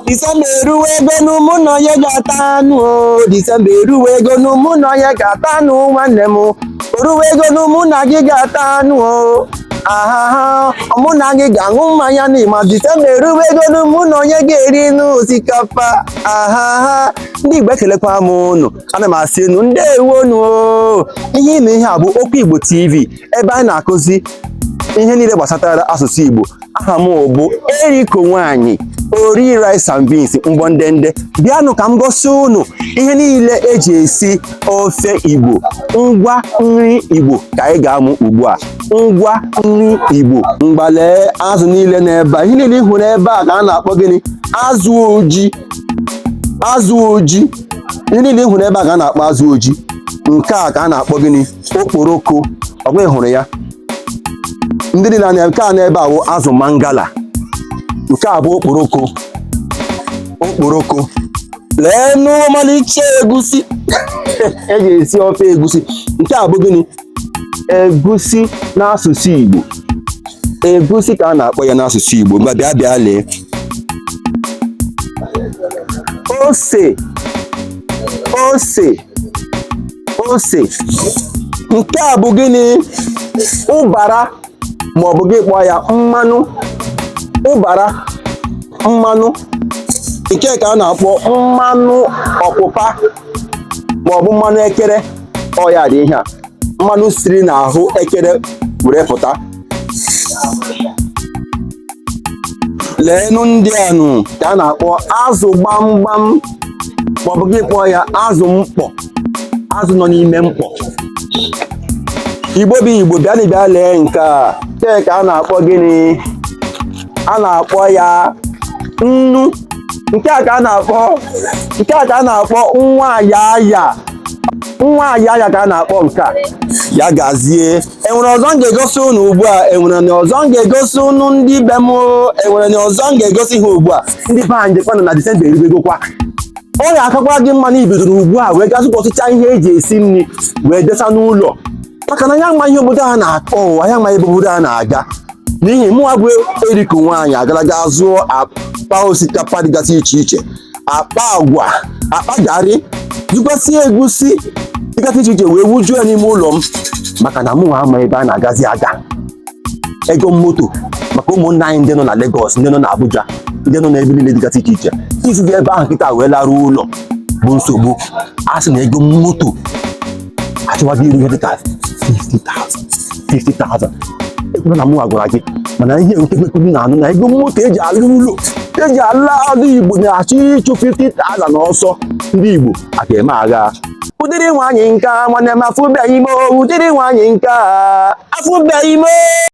Disemba eruwe ego nu mụ na onye ga-ata anụ o. Disemba eruwe ego nu mụ na onye ga-ata anụ, nwanne m. Oruwe ego nu mụ na gị ga-ata anụ o. Ahaha, mụ na gị ga-aṅụ mmanya n'ịma. Disemba eruwe ego nu mụ na onye ga-eri nụ osikapa. Ahaha, ndị Igbo, ekelekwa m unu. Ana m asị unu ndewonu o. Ihe ime ihe a bụ Okwu Igbo TV, ebe anyị na-akụzi ihe niile gbasatara asụsụ Igbo. Aha m bụ Eriko Nwanyị Ori Rice and Beans Mgbọndende. Bịanụ ka m gosi unu ihe niile eji esi ofe Igbo. Ngwa nri Igbo ka anyị ga-amụ ugbu a. Ngwa nri Igbo. Mgbalee azụ niile n'ebe a. Ihe niile ị hụrụ ebe a ka a na-akpọ gịnị? Azụ oji. Azụ oji. Ihe niile ị hụrụ ebe a ka a na-akpọ azụ oji. Nke a ka a na-akpọ gịnị? Okporoko. Ọ bụ ị hụrụ ya? Ndị niile anya nke a n'ebe a bụ azụ mangala. Nke a bụ okporoko. Okporoko. Leenụ ọmalịcha egusi eji esi ofe egusi. Nke a bụ gịnị? Egusi n'asụsụ Igbo. Egusi ka a na-akpọ ya n'asụsụ Igbo. Ngwa, bịa, bịa lee. Ose, ose, ose. Nke a bụ gịnị? Ụbara, maọbụ gị kpọọ ya mmanụ. Ụbara, mmanụ. Nke ka a na-akpọ mmanụ ọpụpa maọbụ mmanụ ekere. Ọ ya dị ihe a, mmanụ siri n'ahụ ekere were pụta. Leenụ ndị anụ ka a na-akpọ azụ gbamgbam, maọbụ gị kpọọ ya azụ mkpọ, azụ nọ n'ime mkpọ. Igbo bụ Igbo, bịanụ bịa lee nke a. Nke ka a na-akpọ gịnị? A na-akpọ ya nnu. Nke a ka a na-akpọ, nke a ka a na-akpọ nwa ayaya. Nwa ayaya ka a na-akpọ nke a. Ya gazie. Enwere ọzọ m ga-egosi unu ugbu a? Enwere na ọzọ m ga-egosi unu, ndị be m? Enwere na ọzọ m ga-egosi ha ugbu a? Ndị be anyị, jekwanụ na Disemba erubegokwa. Ọ ga-akakwa gị mma na ibidoro ugbu a wee gaa zụkọsịcha ihe eji esi nri wee desa n'ụlọ, maka na ya ama ihe obodo a na-akpọ ụwa, ya ama ebe obodo a na-aga. N'ihi mụnwa bụ Eriko Nwaanyị agara gaa zụọ akpa osikapa dịgasị iche iche, akpa agwa, akpa garị, zụkwasị egusi dịgasị iche iche, wee wujuo ya n'ime ụlọ m, maka na mụnwa ama ebe a na-agazi aga. Ego moto maka ụmụnna anyị ndị nọ na Lagos, ndị nọ na Abuja, ndị nọ n'ebe niile dịgasị iche iche, isi dị ebe ahụ kịta wee laruo ụlọ bụ nsogbu. A sị na ego moto achọwaghị iru ihe dịka 50,000, 50,000. Ekwere na mụnwa gwara gị, mana ihe nke kwekwu na-anụ na ego moto eji ala ụlọ, eji ala ala Igbo na-achọ ịchụ 50,000 n'ọsọ. Ndị Igbo a ga-eme agha ụdịrị nwaanyị nka. Nwanne m, afụbeghị m ụdịrị nwaanyị nka, afụbeghị m.